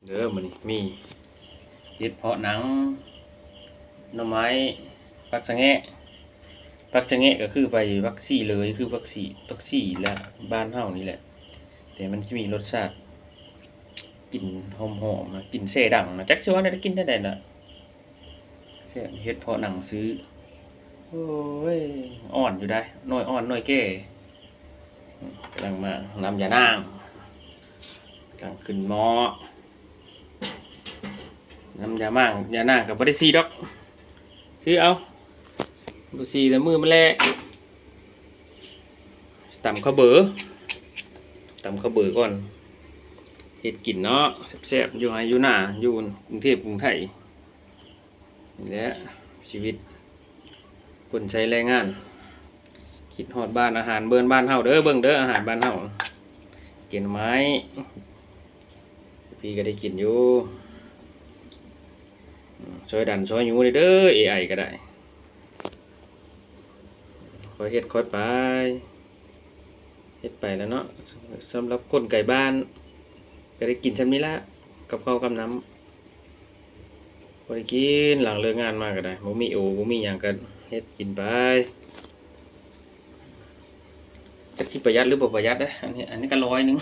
ເດີ ມື້ນີ້ມີເຫັດເຜາະໜັງ, ໜໍ່ໄມ້, ຜັກສະແງະ. ຜັກສະແງະກໍຄືໄປຜັກຊີເລີຍ ຄືຜັກຊີ ຜັກຊີແຫຼະ ບ້ານເຮົານີ້ແຫຼະ, ແຕ່ມັນຈະມີລົດຊາດ ກິ່ນຫອມໆ ກິ່ນແຊດັງນະ, ຈັກຊິວ່າແນວໃດ ກິ່ນແນວໃດລະ. ແຊບ ເຫັດເຜາະໜັງຊື້. ໂອ້ຍ ອ່ອນຢູ່ໃດ໋ ໜ່ວຍອ່ອນໜ່ວຍແກ່. ອືມ ກຳລັງມາ ນ້ຳຢານາງ ກຳລັງຂຶ້ນໝໍ້. ນ້ຳຢາໝາງຢານາງກໍບໍ່ໄດ້ສີດອກ ຊື້ເອົາ ບໍ່ສີແລ້ວມື້ມາແລະ. ຕຳເຂົ້າເບີ ຕຳເຂົ້າເບີກ່ອນ ເຮັດກິນເນາະ ແຊບໆ ຢູ່ໄຮ່ຢູ່ນາ ຢູ່ກຸງເທບກຸງໄທ. ນີ້ແຫຼະຊີວິດຄົນໃຊ້ແຮງງານ ຄິດຮອດບ້ານ ອາຫານເບີນບ້ານເຮົາເດີ. ເບິ່ງເດີ ອາຫານບ້ານເຮົາ ແກງໜໍ່ໄມ້ ພີ່ກໍໄດ້ກິນຢູ່. ອືມ ຊ່ອຍດັນຊ່ອຍຍູ້ເດີ ເອໄອກໍໄດ້ ຄ່ອຍເຮັດຄ່ອຍໄປ. ເຮັດໄປແລ້ວເນາະ ສຳລັບຄົນໄກບ້ານ ກໍໄດ້ກິນຊ່ຳນີ້ລະ ກັບເຂົ້າກັບນ້ຳ ພໍໄດ້ກິນ ຫຼັງເລີກງານມາກໍໄດ້ ບໍ່ມີໂອ ບໍ່ມີຫຍັງກໍເຮັດກິນໄປ. ຈັກຊິປະຢັດຫຼືບໍ່ປະຢັດເດ້ ອັນນີ້ ອັນນີ້ກໍຮ້ອຍໜຶ່ງ